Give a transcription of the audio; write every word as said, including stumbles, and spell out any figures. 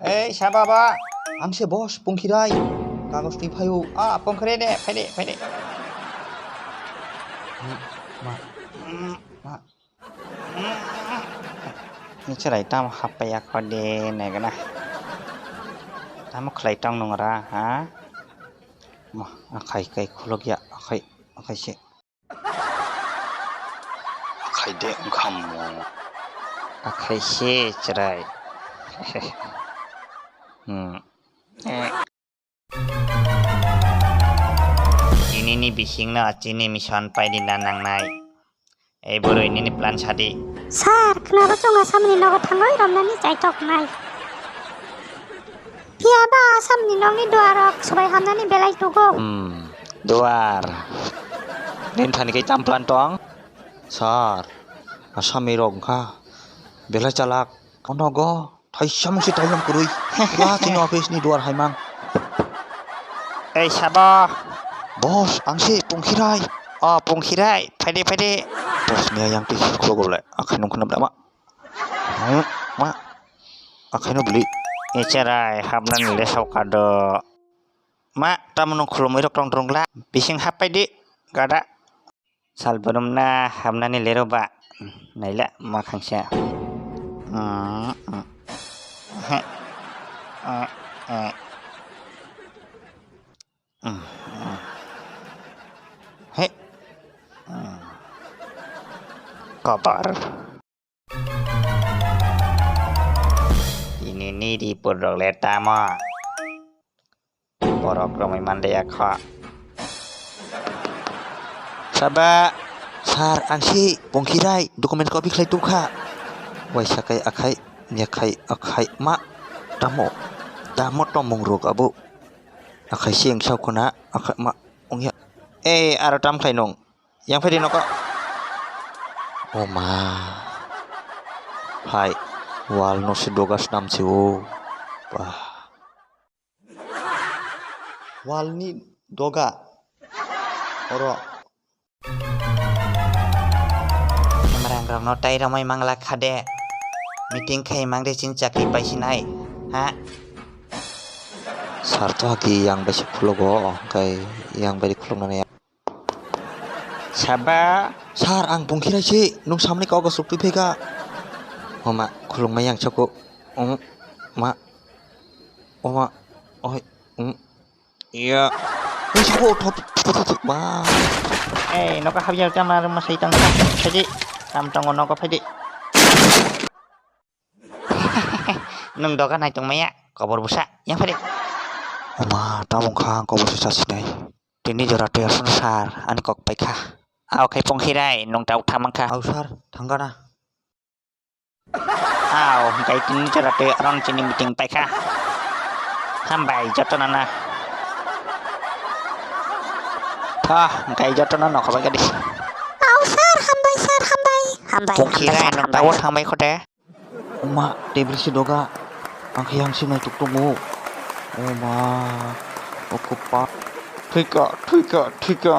Ei, sa baba, ang se boss Pongkhirai. Kagos twi phaio. Ah, Pongkhirai de, phai de, phai de. Ma, ma, ma. Ni chwrai tamo happai ya kho de, nai gana. Tamo khlai tong nung ra, ha? Ma, akhai kai khuluk ya, akhai, akhai se. Akhai de wngkha mo. Akhai se chwrai. Hmm. Eh. Tinini bisingno chini mission paidina nangnai. Ei boroi nini plan sadi. Sir, khwnabo chwng Asamni nogo thangwi romnani chaitoknai. Phiya ba Asamni nokni duarok swbai hamnani belai tugo. Hmm, duar. Nini thani khe tam plan tong? Sir, Asami rok wngkha belai chalak. Nogo thaisa mungsi taiyang kwrwi. Ba chini office ni duar haimang. Ei sabo. Boss, ang se Pongkhirai. O Pongkhirai, phaidi phaidi. Boss, miya yang twi khulok le. Akhai nung khwnam dama. Hmm, ma. Akhai no bli. Echerai, hapnani le sokado. Ma, tamo nung khulumwi rok tong drung la. Bising happai di, gada. Sal brum na hamnani lero ba. Naila ma khangsa. Mm, mm. He. Mm, mm. Mm, mm. He. Mm. Kotor. Ini ni di purok le tamo. Borok romwi mande ya kho. Saba, sir, ang si Pongkhirai, document copy khlai tubkha. Waisa kai akhai, yakhai, akhai, ma, tamo, tamo tomung rok abo. Akhai si wngsa khuna, akhai ma, wngya. Eh, aro tam khlai nung. Yang phaidi noko. O ma. Hai, wal no se doga snam se o. Bah. Walni doga. Oro. Hemrang rokno tai romwi mangla khade. Meeting khai mangde chin chakri paisinai. Ha? Sir to hagi yang bai se khulogo, kai yang bai khuloknani. Saba. Sir, ang Pongkhirai se, nung samani kok aswk twi phaikha. Oma, khulukma yang chako. Um, ma. Oma, oi, um. Iya. Oi, sabo, thot, thot, thot, thot, ma. Ei, noka habya tama ruma sai tang. Phaidi. Tam tongo noka phaidi. Nung doga nai tongmaya, kobor busa, yang phaidi. Oma, tamo wngkha ang kobor se chasinai. Tini jora twi aswkno sir, ani kok paikha. Ao khai Pongkhirai, nung tao thamang kha. Ao sir, thangkha na. Ao, hwnkhe tini jora twi aron chini meeting paikha. Hambai, jotono na. Tho, hwnkhe jotono nokho bai gadi. Ao sir, hambai sir, hambai. Hambai, Pongkhirai, hambai, nung hambai. Tao thangbai khode. Oma, table si doga. Ang khe yang si naituk tongo. Oma, o kwpa. Thwika, thwika, thwika.